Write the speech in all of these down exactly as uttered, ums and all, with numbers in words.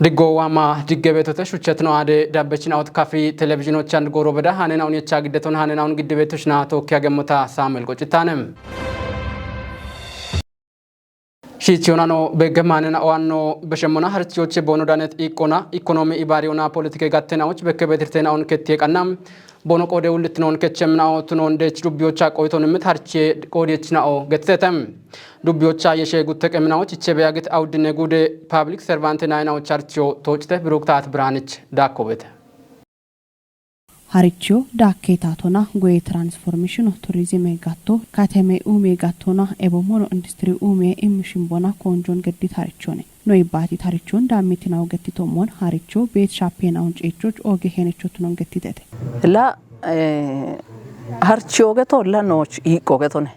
Diggo waama digge beetote shuchchetino aade dabbechinaot kafi televizhiinoch and gooro beda hanena unyecha giddeton hanena un giddi beetushna tookki hagemmota Saamuel Gocitaane. Shiichiyonano begge maanena owanno beshemmona harchiyoche boono danet iiqqona ikonomi ibaariyona politike gattenaoch bekke beetirtenaon kettiye qanna boono qoode ullitinoon kechemminao tunoon deech dubbiyocha qoyitoon immit harchiye qoodiyechinao gettitetem. Dubbiyocha yeshe gutte qemminao chiche beyagit awuddine guude paablik servante nayinao charchiyo toocite biruktaat biraanich daakkobete. Harichiyo daakke taatona goye transformation of tourism gatto kateme ume gattona ebo mono industry ume immishimbona konjon geddit harichone. No ibbaati tarichon daammitinaw gettitommon haricho beet shaappeenaun ceechoch ooge henechotunon gettitete. La, eh, harchiyooge to la nooch iiqqooge tone.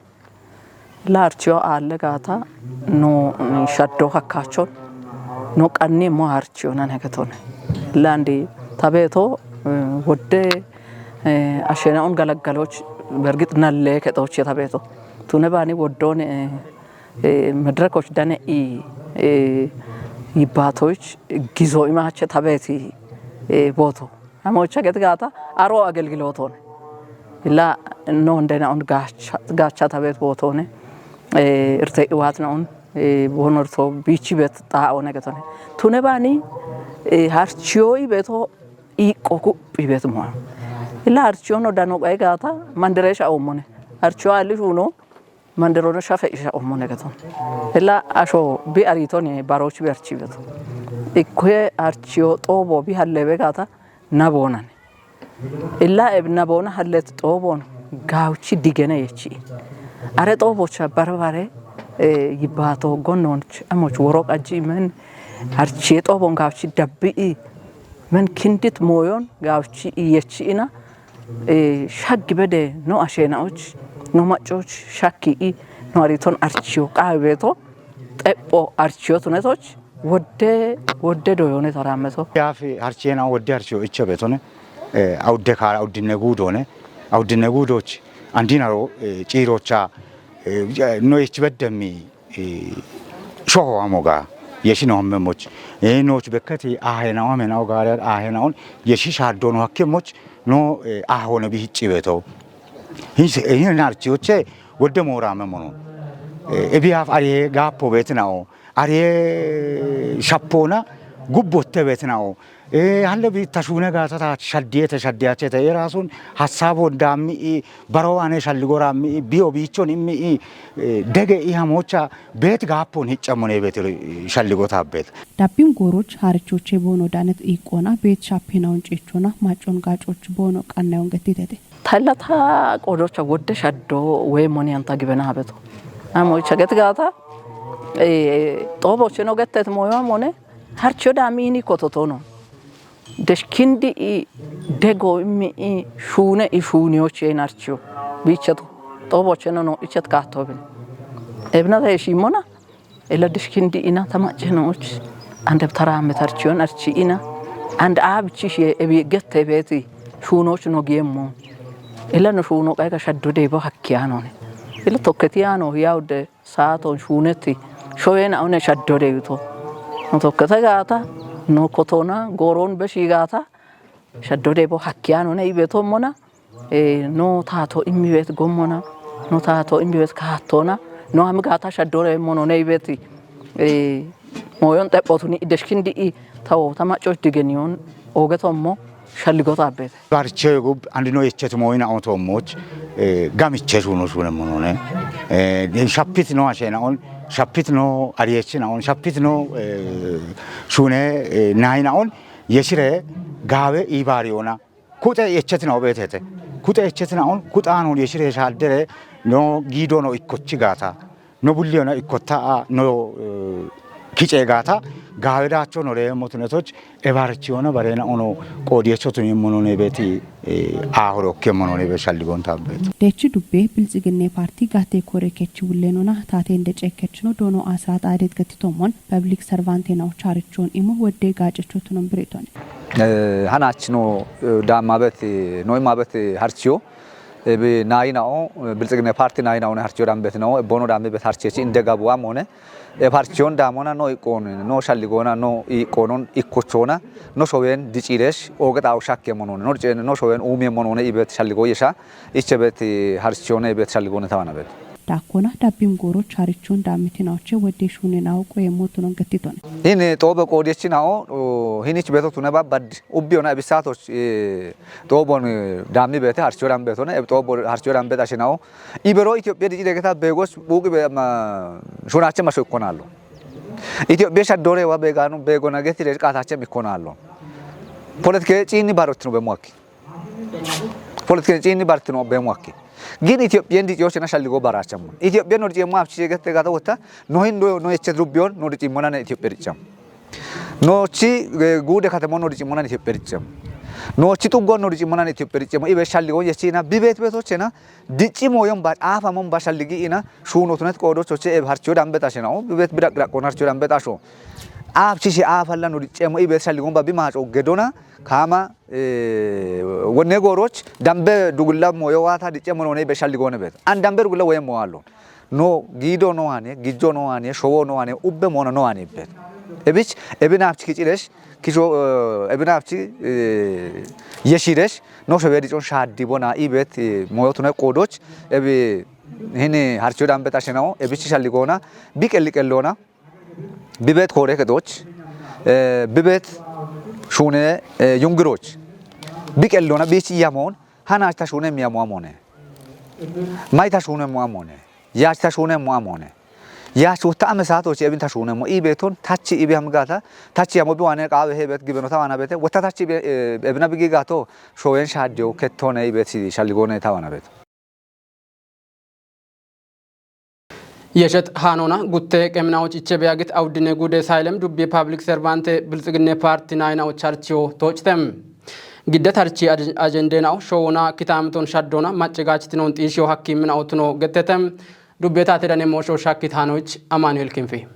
La harchiyo aalle gaata no, mm, shaddo hakkaachon no qanni mo harchiyo nan hege tone. La andi tabeeto, eh, wodde, eh, asheenaun galaggaloch bergit nalle kexooch tabeeto. Tune baani woddoon, eh, eh, medrekoch dane i, eh, yibbaatoch gizo imaache tabeeti, eh, booto. Amocha get gaata aro agelgilotoon. Ila no ndena on gaacha, gaacha tabet bootone. Eh, irte iwatna on, eh, bonorto bichi bet ta one getone. Tune baani, eh, harchiyo ibeto iqqo ku ibet mo. Ila harchiyo no dano qay gaata manderesha omone. Harchiyo ali shuno manderono shafe isha omone geton. Ila asho bi aritoni baroch bi archibeto. Ikkoye harchiyo xoobo bi hallebe gaata naboonane. Illa eb naboona hallet xoobon gaawchi digene yechi. Are xoobocha barbare, eh, yibbaato gonnoonch amoch woro qajji men harchiye xoobon gaawchi dabbi'i men kindit mooyon gaawchi yechi ina, eh, shaggi bede no asheenaoch, no maccoch shakki i, no ariton archiyo qaabeeto, xepho archiyo tunetoch, wodde, wodde doyone toraammeso. Yaafi harchiyena wodde harchiyo icho beetone, eh, awudde kaara awuddinne guudoone, awuddinne guudooch andinaro, eh, ciiroocha, eh, no ich beddemmi, eh, shoho amoga, yeshi no hammemoch, eh, nooch bekketi ahena amena ogaare ahena on, yeshi shaaddo no hakkemoch, no, eh, ahone bi hicci beeto. Hin, hin harchiyoche wodde mooraame mono. Eh, ebi af ariye gaapo beetinao, ariye shappoona gubbotte beetinao. Eh, halle bi tashuune gaata ta shaddiyete, shaddiyachete, erasun hassabon daammi i, baro ane shalligora mi i, biyo biichon immi i, eh, dege i hamocha beet gaapon hiccamone beet, eh, shalligota beet. Dabbin gooroch harichoche boono danet iiqqona beet shaappeenaun ceechona maccon gaacoch boono qannayon gettitete. Tallata qodocha wodde shaddo we moni anta gibena habeto. Amo icha get gaata, eh, xooboche no gettet moyo amone, harchiyo daammi ini kototono. Deshkindi i dego immi i shuune i shuuniyoche in harchiyo. Bicheto. Xooboche no no ichet kaatobin. Ebna ta eshimona, ela deshkindi ina ta macce nooch. Ande taraame tarchiyon archi ina. And abchi she ebi gette beeti shuunoch no giyemmo. Ela no shuuno qayga shaddo debo hakkiyanone. Ela tokketiyano yawde saaton shuunetti shoyena one shaddo debito. No tokkete gaata, no kotona, gooron beshi gaata, shaddo debo hakkiyanone ibetommona, eh, no taato immi bet gommona, no taato immi bet kaattona, no ami gaata shaddo debmono ne ibeti, eh, moyon xephotuni deshkindi i tawo ta maccoch digeniyon oogetommo shalligota beete. Barche gub andino yechet moyina otommoch, eh, gamiche shuno shune monone. Eh, shapit no ashena on, shapit no ariyechina on, shapit no, eh, shune, eh, naina on, yeshire gaawe ibariyona. Kuxe yechetina obetete. Kuxe yechetina on, kuxanon yeshire shaddere, no gido no ikkochi gaata. No bulliyona ikkotta a, no, eh, kice gaata, gaawe daacho no reemmo tunetoch, e barchiyona barena ono qoodiyechotun immonone beti, eh, ahore okke monone be shalligonta beeti. Dechi dubbe Bilxiginne Parti gatte kore kechi wullenona taate inde cekkechino doono asra xaadet gatitommon public servante nao charichon imo wodde gaacechotunon biriton. Eh, hanachino, eh, daamabet, no imabet harchiyo. Ebi naayina'o, Biltsigine Parti naayina'o ne harchiyo dambeti na'o, ebbono dammi bet harchechi inde gabuwa mone. Eb harchiyon damona no iqqoon, no shalligoona, no iqqoonon ikkochoona, no showen diciresh, ooge xaa'o shakke monone, no dicene, no showen umiye monone ibet shalligo yesha, iche bet harchiyone ibet shalligoone tawana bet. Daakkoona dabbim gooroch harichon daammiti naoche wedde shuune nao qoye mootonon gettitone. Hin xoobe qoodiechi nao, hinich beto tune babbad, ubbiyona ebisatoch, xoobon daammi beete harchiyo dambetone, eb xoobo harchiyo dambet ashe nao. Ibero Itophiya dicci degeta beegoch buuqi be-, ma-, shunache masho ikkonaallo. Itophiya shaddorewa beegano beegona geti reqaatachem ikkonaallo. Politike ciinni barottino bemuakki. Politike ciinni bartino bemuakki. Gin Itophiyan diciyochena shalligo barachammo. Itophiyan no diciemmo apchi gete gata wotta, no hin no, no eche rubbiyon no diciemmona ne Itophiya dicam. Nochi, eh, guude katemo no diciemmona ne Itophiya dicam. Nochi xuggon no diciemmona ne Itophiya dicam. Ibe shalligo yechina bibet betochena dicci moyon ba, afa mon ba shalligi ina shuno tunet qoodochoche eb harchiyo dambet ashe nao. Bibet bidaq daqon harchiyo dambet asho. Apchi shi afalla no diciemmo ibet shalligon ba bi maco gedona kama, eh, wonne gooroch dambe dugulla moyo wata diciemmo no ne be shalligoone bet. An dambe dugulla woye moallo. No giido no ane, gijjo no ane, showo no ane, ubbe moona no ane bet. Ebich, ebin apchi kiciresh, kisho, eh, ebin apchi, eh, yeshiresh, no showe dicon shaddi bona ibet, eh, moyo tune qoodoch, ebi hini harchiyo dambet ashe nao, ebich shalligoona, bi qelli qellona, bibet koore kedoch, eh, bibet shuune, eh, yungiroch, bi qellona bich yamon, hanach ta shuune miyamo amone. May ta shuune mo amone. Yach ta shuune mo amone. Yach wotta ame saatoch ebin ta shuune mo. Ibeton tachi ibe hamgata, tachi yamo bi wane qaawe hebet gibeno tawana bete. Wotta tachi ibe, eh, ebina bigi gato, showen shaddiyo kettone ibet si shalligoone tawana bet. Yeshet hanona gutte qeminawoch iche beyagit awuddine gude saylem dubbi public servante Biltsigine Parti naayinawoch harchiyo toochtem. Giddet harchi aj-, ajende nao showona kitamiton shaddona macce gachitinon xiishiyo hakkimin awutuno gettetem. Dubbe taate dane moosho shakkit hanoch Amanuel Kinfi.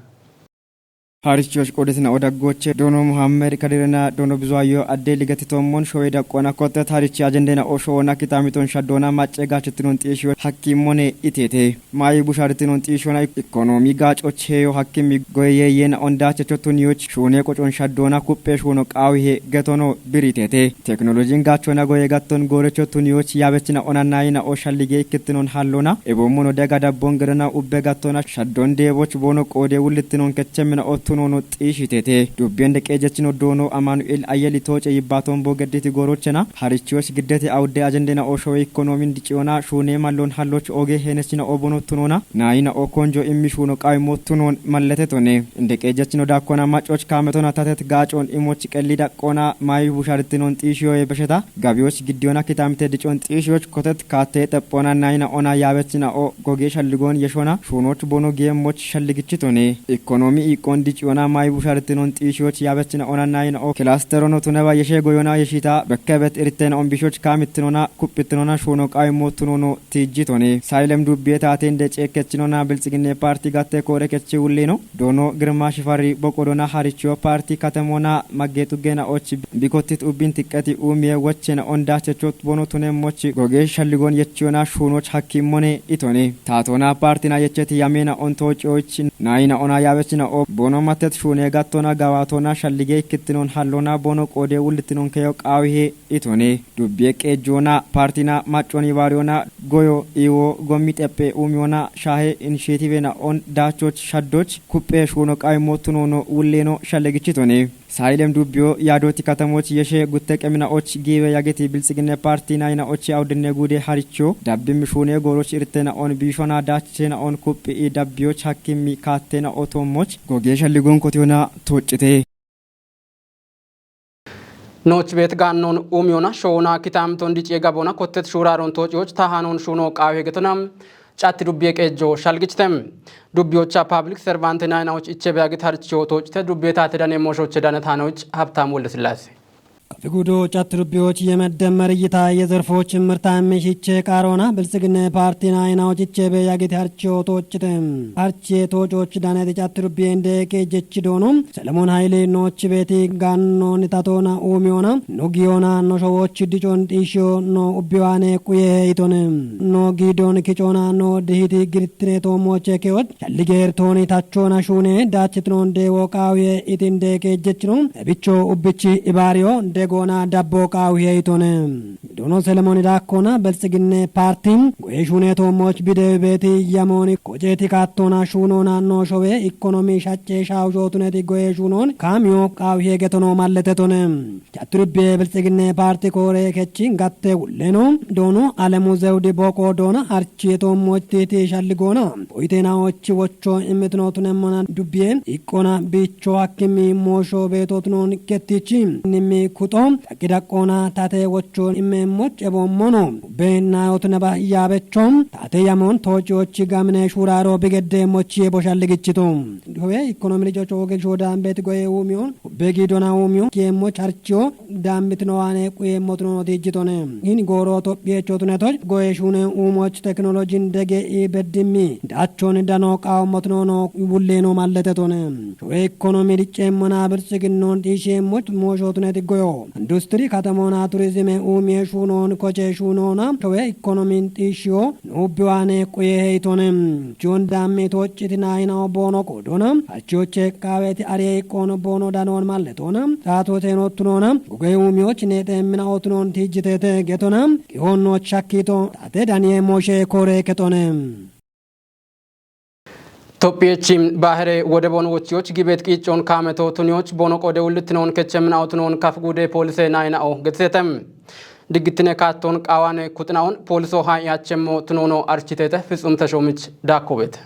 Harichoch qoodisina odaggoche Doono Muhammed Kadirina Doono Bizuwayyo adde ligatitommon showe daqqona kottet harichi ajendena oshoona kitamiton shaddona macce gachitinon xiishiyo hakkimone itete. Maayi busharitinon xiishiyoona ikonomi gaacocheyo hakkimi goyeye yena ondachecho tuniyoch shuune qocon shaddona kuppe shuuno qaawihe getono biritete. Teknolojin gaachona goye gatton goorecho tuniyoch yaabechina onanayina o shallige ikkittinon hallona. Ebommono dega dabbon gedona ubbe gattona shaddon deeboch boono qoode wullittinon kechemmina ottunono xiishitete. Dubbiyen deqeejechino Doono Amanu'el Ayeli tooce yibbaton bo gedditi goorochena. Harichiyoch giddete awudde ajendena oshowe ikkonomin diciyona shuune mallon halloch oge heenechina o bono tunona. Naayina o konjo immi shuuno qawimmo tunon malletetone. Inde qeejechino daakkona maccoch kaametona tatet gaacon imoch qelli daqqona maayi busharitinon xiishiyoye besheta. Gabiyoch giddiyona kitamite dicon xiishiyoch kotet kaatte xephona naayina ona yaabechina o goge shalligon yeshona shuunoch bono geemmoch shalligichitone. Ikonomi iqqon diciyona maayi busharitinon xiishiyoch yaabechina ona naayina o kilasterono tuneba yeshe goyona yeshita bekkebet iritena ombishoch kaamittinona kuphittinona shuuno qawimmo tunono tiijjitone. Saylem dubbiye taatende ceekkechinona Biltsigine Parti gatte koore kechi wullino. Doono Girma Shifari boqodona harichiyo parti katemona maggeexu geena och bikottit ubbin tiqqeti uumiye wochena ondachecho bono tunemmoch goge shalligon yechiyona shuunoch hakkimmone itone. Taatona partina yecheti yamena ontoococh naayina ona yaabechina o bono mattet shuune gattona gawaatona shallige ikkittinon hallona bono qoode wullittinon keyo qaawihe itone. Dubbiye qeejjoona partina macconi waariyona goyo iwo gommi xeppe uumiyona shaahe inshetiibena on daachoch shaddoch kuppe shuuno qawimmo tunono wulleno shallegichitone. Saayilem dubbiyo yaadooti katamoch yeshe gutte qemina och giiwe yageti Biltsigine Parti naayina och awuddinne guude haricho dabbim shuune gooroch irtena on biishona daachena on kuphi i dabbiyoch hakkimi kaattena otommoch goge shalligon kotiyona toccite. Nooch beet gaannon uumiyona showona kitamiton diciye gabona kottet shuuraron toociyoch ta hanon shuuno qaawe hegetona catti dubbiye qeejjo shalgichite. Dubbiyocha public servante naayinawoch iche beyagit harchiyo toocite dubbiye taate dane mooshoche dane taanoch Habtaam Woldesillaase. ከፍጉዶ ጫትሩቢዎች የመደመር እይታ የዘርፎች ምርታ ምሽቼ ቃሮና ብልጽግና ፓርቲና አይናዎች ቼ በያጌት አርቼ ቶጭትም አርቼ ቶጮች ዳነት ጫትሩቢ እንደ ቄጀች ዶኑ ሰለሞን ኃይሌ ኖች ቤቲ ጋኖ ንታቶና ኡሚዮና ኖጊዮና ኖሾዎች ድጮን ጢሾ ኖ ኡቢዋኔ ቁዬ ይቶን ኖጊዶን ኪጮና ኖ ድሂቲ ግርትኔ ቶሞቼ ኬዎች ሸልጌር ቶኒ ታቾና ሹኔ ዳችትኖን ዴዎ ቃውዬ ኢቲንዴ ቄጀችኖ እብቾ ኡብቺ ኢባሪዮ ደጎና ዳቦ ቃውዬ ይቶን ዶኖ ሰለሞን ዳኮና በልጽግኔ ፓርቲ ጎዬ ሹኔ ቶሞች ቢደዊ ቤቲ የሞኒ ኮጄቲ ካቶና ሹኖና ኖሾዌ ኢኮኖሚ ሻጬ ሻውሾቱነቲ ጎዬ ሹኖን ካሚዮ ቃውዬ ገቶኖ ማለተቶነ ቻትሩቤ ብልጽግኔ ፓርቲ ኮሬ ከቺ ጋቴ ውሌኖ ዶኖ አለሙ ዘውዲ ቦቆ ዶና አርቺ ቶሞች ቲቲ ሻልጎና ፖይቴናዎች ወቾ እምትኖቱነሞና ዱቤ ኢቆና ቢቾ ሀክሚ ሞሾ ቤቶትኖን ኬቲቺ ንሚ ኩጦ ዳቂዳቆና ታቴ ወቾን እሜሞች ኤቦሞኖ ቤናዮት ነባ ያበቾም ታቴ ያሞን ቶጪዎች ጋምነ ሹራሮ ቢገዴሞች የቦሻል ግችቱ ሆዌ ኢኮኖሚ ልጆች ወገግ ሾዳን ቤት ጎዬ ውሚዮን ቤጊዶና ውሚዮን ኬሞች አርቺዮ ዳምት ነዋኔ ቁዬሞት ኖኖት ይጅቶነ ይህን ጎሮ ቶጴቾት ነቶች ጎዬ ሹነ ኡሞች ቴክኖሎጂን ደጌ ኢበድሚ ዳቾን ዳኖ ቃውሞት ኖኖ ውሌኖ ማለተቶነ ሾዌ ኢኮኖሚ ድጬሞና ብልጽግኖን ጢሼሞች ሞሾቱነት ጎዮ ኢንዱስትሪ ከተሞና ቱሪዝም ኡሜ ሹኖን ኮቼ ሹኖና ሾዌ ኢኮኖሚን ጢሽዮ ኑቢዋኔ ቁዬ ሄይቶነ ጆን ዳሜ ቶጭትና አይናው ቦኖ ቆዶና አርቺዮቼ ቃቤት አርዬ ኢቆኖ ቦኖ ዳኖን ማለቶና ታቶ ቴኖቱኖና ጉገይ ኡሜዎች ኔጤ ምናኦቱኖን ቲጅቴቴ ጌቶና ቂሆኖች ሻኪቶ ታቴ ዳንዬ ሞሼ ኮሬ ኬቶነ Tophiyechchi baahire wodeboon wochiyoch gibeet qiiccoon kaameto tuniyoch bono qode ullitinoon kechemminaotunoon kafgude poolise naayina'o getitetem. Diggittine kaattoon qaawaane kuxinaoon pooliso haa'yachemmo tunoono architeete Fitsum Teshoomich daakkobeete.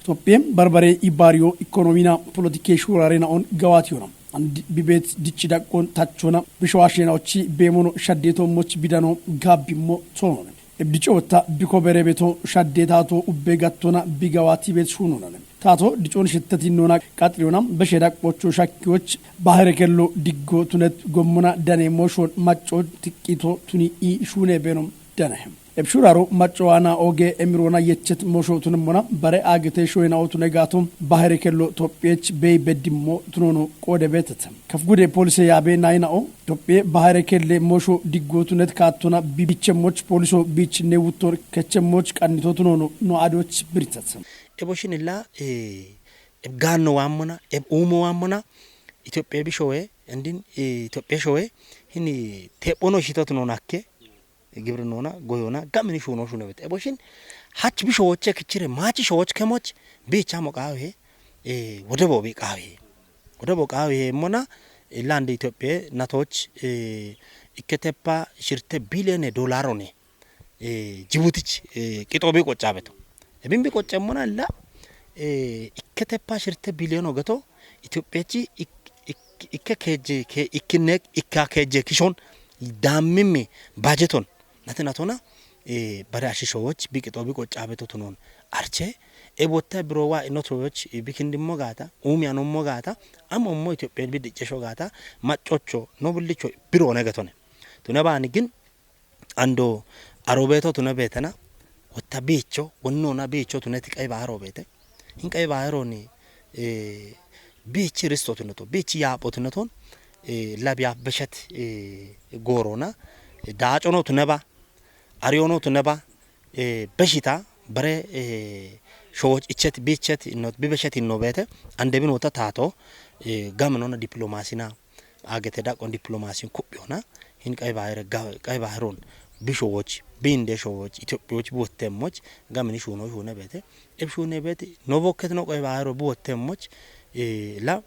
Tophiyem barbare ibaariyo ikonomina politike shuuraarena'oon gawaatiyona. Andi bibeet dichi daqqoon tachona bishowaasheenaochi beemono shaddeetoommoch bidano gaabbimmo toonone. Ebdico wotta biko berebeto shadde taato ubbe gattona bigawa tibet shunonane. Taato dicon shetteti nona qaxriyona beshe daqqocho shakkiyoch bahere kello diggo tunet gommona dane moshon macco tiqqito tuni i shune beno dane. Ebshuraro macco ana oge emirona yechet mosho tunemmona bare agete shoyna otune gato bahere kello tophiyech bey beddimmo tunono qode betete. Kafgude polise yaabe nayna'o Tophiye bahere kelle mosho diggotunet kaattona bibichemoch poliso biichinne wuttor kechemoch qannitotunono no adoch birthat. Eboshinilla eb gaanno waammona eb uumo waammona Itophiye bishowe endin Itophiye showe hini tephono shitotuno nakke gibrinona goyona gamini shuno shunewet. Eboshin hach bishowoche kichire maachi showoch kemoch biicha moqawe wode bobi qawe. Wode bo qawe mona land Itophiye natoch ikketepa shirte biliyone dolarone Jibutich qixobi qoccabeto. Ebin bi qoccemmona la ikketepa shirte biliyono geto Itophiyechi ikke keje ikkinne ikka keje kishon daammimmi bajeton nati natona bare ashishowoch bi qixobi qoccabeto tunon arche ebotta birowa inotowoch bikindimmo gaata umiyanommo gaata amommo Itophiyen bi diccesho gaata maccocho no billicho biro ne getone. Tune baani gin ando arobeto tune betena wotta biicho wonnona biicho tuneti qay baaro bete hin qay baaroni biichi ristotuneto biichi yaapotuneton labiya beshet goorona daacono tuneba ariyono tuneba beshita bare showoch ichet biichet innot bibeshet inno bete andebin wota taato gaminona diplomasina agete daqqon diplomasin kuphiyona hin qay bahire qay bahiron bishowoch binde showoch Itophiyoch buwottemmoch gamini shuno shune bete eb shune bete no bokket no qay bahiro buwottemmoch la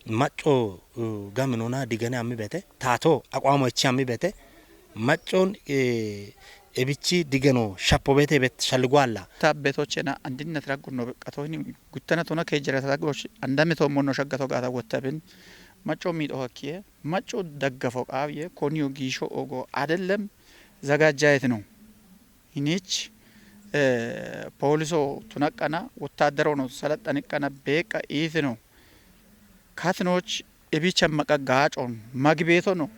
macco gaminona digane ammi bete taato aqwamo ichi ammi bete maccon ebichi digeno shappo bete bet shalligwalla. Tabbetochena andinnat raggunno beqqatohini guttana tona keejjerata raggoch andame toommonno shaggato gaata wottabin macco miixo hakkiye macco daggafo qaawiye koniyo giisho ogo adelem zagajjayet no. Hinich pooliso tunaqqana wottaddarono salaxxaniqqana beeqqa iitino. Katinoch ebicha maqa gaacon magibeetono.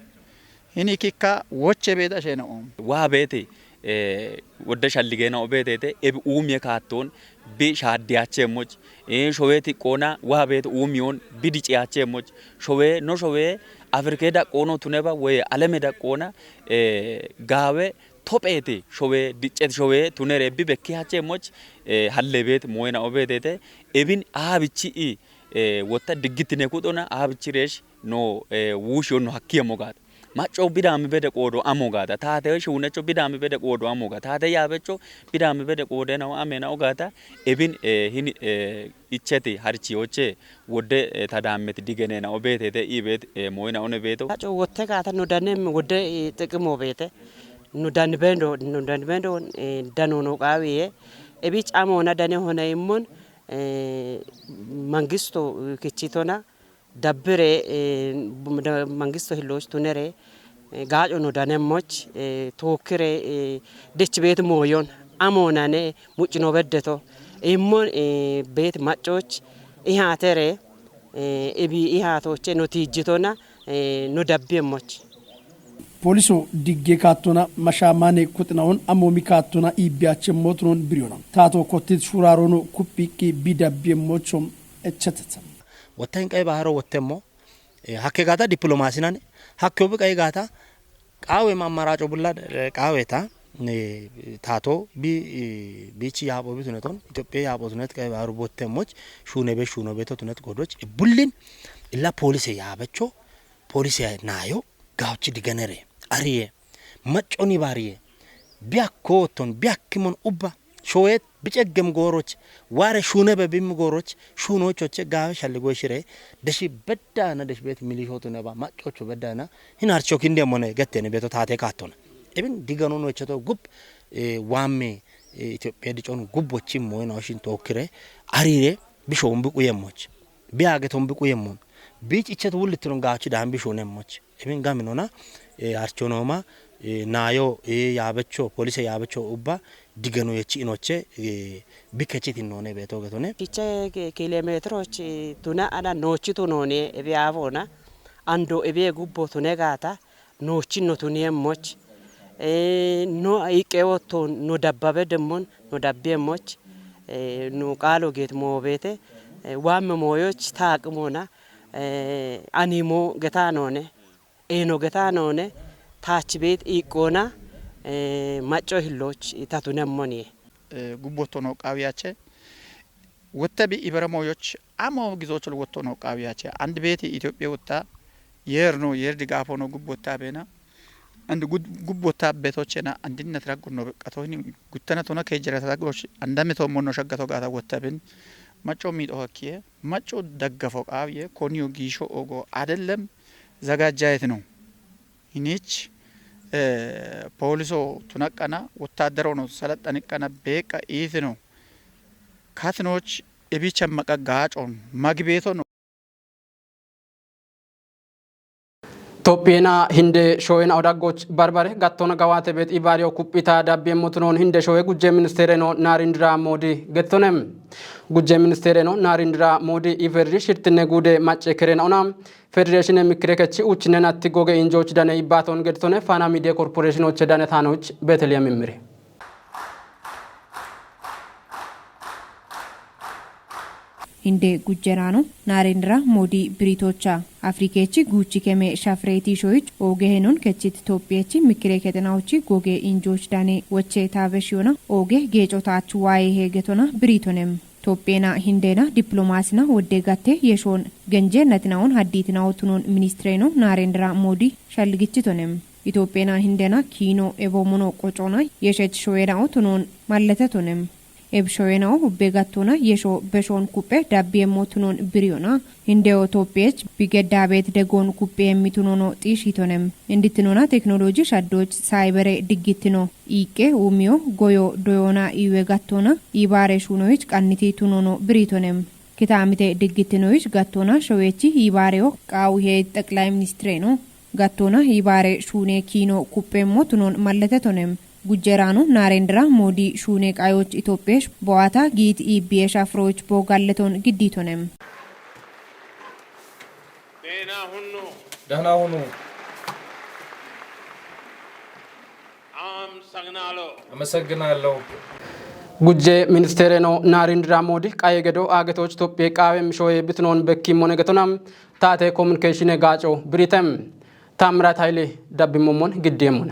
Hini kikka woche beeda sheena'o. Waa beete, eh, wodde shalligeena obeeteete, ebi uumiye kaattoon, bi shaaddiyacheemmoch, eh, showee tiqqoona, waa beete uumiyoon, bi diciyacheemmoch, showee, no showee, Afrikee daqqoono tuneba, woy aleme daqqoona, eh, gaawe, topheete, showee, diccet showee, tunere, bi bekkiyacheemmoch, eh, halle beete, mooyena obeeteete, ebin aabichi i, eh, wotta diggittine kudhona, aabichi reesh, no, eh, wuushiyo no hakkiye mogaata. Macco bidaami bede qoodo amo gaata. Taate shuunecho bidaami bede qoodo amo gaata. Taate yaabecho bidaami bede qoode nao amena ogaata. Ebin, eh, hini, eh, icheti harchiyoche wodde, eh, tadaammeti digenena obeetete iibet, eh, moyina one beeto. Macco wotte gaata no danem wodde, eh, xiqimo beete. No danibendo, no danibendo, eh, danono qaawiye. Ebich amona dane hona immon, eh, mangisto, eh, kichitona. Dabbire, eh, da-, mangisto hilloch tunere, eh, gaaco no danemmoch, eh, tookkire, eh, dech beet mooyon, amoonane muccino beddeto, immon, eh, beet maccoch, ihaatere, eh, ebi ihaatoche no tiijjitona, eh, no dabbiemmoch. Pooliso digge kaattona mashaamaane kuxinaon amoomi kaattona iibbiyaachemmotunon biriyona. Taato kottit shuraarono kuphiqqi bi dabbiemmochom echetetsa. Wotten qey baharo wottemmo, eh, hakke gaata diplomaasinan, hakke obi qey gaata qaawe mammaraco bulla, eh, qaaweta, eh, taato bi, eh, bichi yaapho bi tuneton, Itophiya yaapho tunet qey baharo wottemmoch, shuune be shuuno beto tunet godoch, bullin illa poolise yaabecho, poolise naayo, gaawchi digenere, ariye, macconi baariye, biyakko wotton, biyakkimon ubba, showet, biceggem gooroch, waare shuunebe bim gooroch, shuunochoche gaawe shalli goyshire, deshi beddana, desh beet milishotuneba, maccocho beddana, hin harcho kinde mone gettene beto taate kaattona. Ebin digano no echeto gub, eh, waamme, eh, Itophiya dicon gub wochim moyina oshin tookkire, arire, bisho umbi quyemmoch. Bi age tombi quyemmon. Bich ichet wullittino gaachi daan bisho nemmoch. Emin gaminona, eh, archonoma, eh, naayo, eh, yaabecho, polise yaabecho ubba digeno yechi inoche, eh, bi kechit innone beto getone. Kiche ki-, kilometroch, eh, tuna ana nochi tunone, ebi avona, ando ebi gubbo tune gaata, nochi no tuniemmoch. Eh, no iqe wotto, no dabbabe demmon, no dabbiemmoch. Eh, no qaalo geet moobete, eh, waamme mooyoch taaqimona, eh, animo getaanone, eeno getaanone, taach beet iiqqoona, eh, macco hilloch tatunemmoniye. Eh, gubbottono qaawiyache, wotte bi ibere mooyoch amo gizochol wottono qaawiyache. Andi beeti Itophiya wotta, yeer no, yeer digaafono gubbotta beena. Andi gud-, gubbotta betochena, andinnet raggonno beqqatohini guttana tona keejjerata raggoch, andame toommonno shaggato gaata wotta ben. Macco miixo hakkiye, macco daggafo qaawiye, koniyo giisho ogo adelem, zagajjayet no. Hinich, eh, pooliso tunaqqana, wottaddarono salaxxaniqqana beeqqa iitino. Katinoch ebicha maqa gaacon magibeetono. Tophiyeena Hinde shoyena odaggoch barbare gattona gawaate beet ibaariyo kuphita dabbiemmotunon Hinde shoye gujje ministereno Naarindira Moodi gettonem. Gujje ministereno Naarindira Moodi iferdi shirtinne guude macce kerena ona Federeeshine mikkire kechi uuchinen atti goge injooch dane ibbaaton gedtone Faana Miidiye Korporeeshinoche dane taanoch Beeteliyem Immiri. Hinde gujjeraano Naarendra Moodii biriitoocha Afrikeechi guuchi keme shafireetii shoyich ooge henon kechit Toophiyechi mikkire kexenawochi goge injooch dane woche taabeshiyona ooge geeco taach waaye heegetona biriitonem. Toophiyeena Hindeena diplomaasina wodde gatte yeshoon genje natinawon haddiitinawo tunon ministireeno Naarendra Moodii shalligichitonem. Itoophiyeena Hindeena kiino eboomono qocoona yeshech shoyenawo tunon malletetonem. Eb shoyenawo ubbe gattoona yesho beshoon kuphe dabbiyeemmo tunon biriyona. Hindeyo Toophiyech bigeddaabeet degoon kupheemmi tunono xiishitonem. Indittinona teknoloji shaddoch saayibere diggittino iiqqe uumiyo goyo doyoona iiwe gattoona iibaare shuunoyich qanniti tunono biriitonem. Kitaamite diggittinoyich gattoona showeechi iibaareyo qaawihe xeqilayi ministireeno gattoona iibaare shuune kiino kupheemmo tunon malletetonem. Gujjeraano Naarendra Moodii shuune qayoch Itoophiyesh bo'aata giit iibbiyesh afiroyich boogalleton giddiitonem. ደህና ሁኑ። አመሰግናለሁ። ጉጄ ሚኒስቴሬኖ ናሪንድራ ሞዲ ቃየ ገዶ አገቶች ኢትዮጵያ ቃዌ ምሾዬ ብትኖን በኪሞነ ገቶና ታቴ ኮሚኒኬሽን ጋጮ ብሪተም ታምራት ኃይሌ ዳቢሞሞን ግዴሙነ።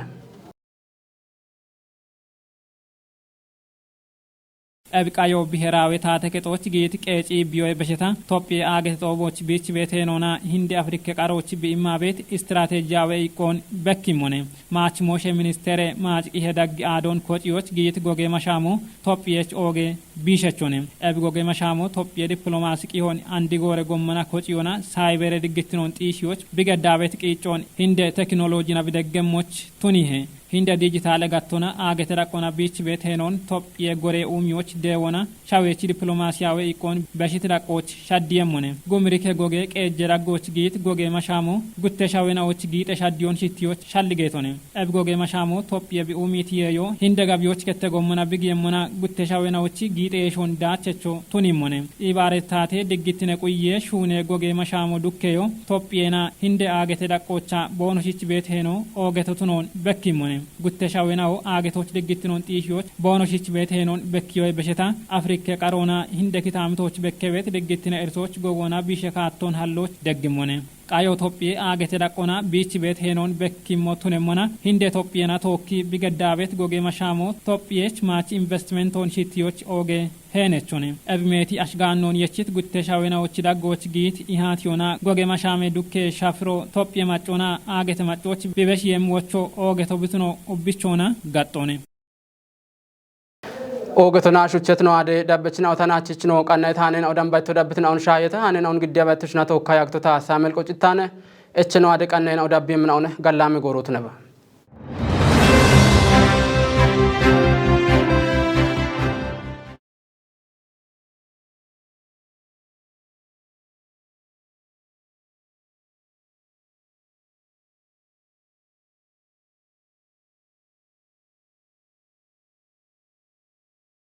Ebqayo biheraawe taate kexooch giit qeeci biyoye besheta Tophiye aagete xooboch biich beeteenona Hinde Afrike qarooch bi'immaa beet istiraateejiyaawe iqqoon bekkimmone. Maach mooshe ministeere maaciqihe daggi aadoon kociyoch giit goge mashaamo Tophiyech ooge biishechone. Ebi goge mashaamo Tophiye diplomaasi qihon andigoore gommana kociyona saayibere diggittinoon xiishiyoch bigeddaabet qiiccoon Hinde tekinoloojina bideggemmoch tunihe. Hinde dijitaale gattona aagete dhaqqona biich beet heenoon Tophiye goree uumiyoch deewona shaweechi diplomaasiyaawe iqqoon beshit dhaqqooch shaddiyeemmone. Gumirike goge qeejje dhaggooch giit goge mashaamo gutte shawenawoch giixe shaddiyoon shittiyoch shalligeetone. Ebi goge mashaamo Tophiye bi uumiiti yeeyo Hinde gabiyoch kette gommona bigiyeemmona gutte shawenawoch giixe yeeshoon daachecho tunimmone. Ibaare taate diggittine quyye shuune goge mashaamo dukkeyo Tophiyena Hinde aagete dhaqqoocha boonoshich beet heeno oogeto tunoon bekkimmone. Gutte shawenawo aagetoch diggittinoon xiishiyoch boonoshich beet heenoon bekkiyoye besheta Afrike qaroona Hinde kitaamitoch bekkebeet diggittine irsoch gogoona biishe kaattoon halloch deggimmone. Qayo Tophiye aagete dhaqqona biich beet heenoon bekkimmo tunemmona Hinde Tophiyena tookki bigeddaabet goge mashaamo Tophiyech maach investimentoon shittiyoch ooge heenechone. Ebi meeti ashgaannoon yechit gutte shawenawoch daggooch giit ihaatiyona goge mashaame dukke shafiro Tophiye maccona aagete maccoch bibesh yem wocho oogeto bituno ubbichoona gaxxone. Oogetona shuchetino ade dabbechina otanachichino qannayta hanena odambayto dabbitinaun shaayeta hanena un giddiyabayto shina tookka yagtota Samuel Qocittane echeno ade qannayna odabbiyeminaune gallami goorotuneba.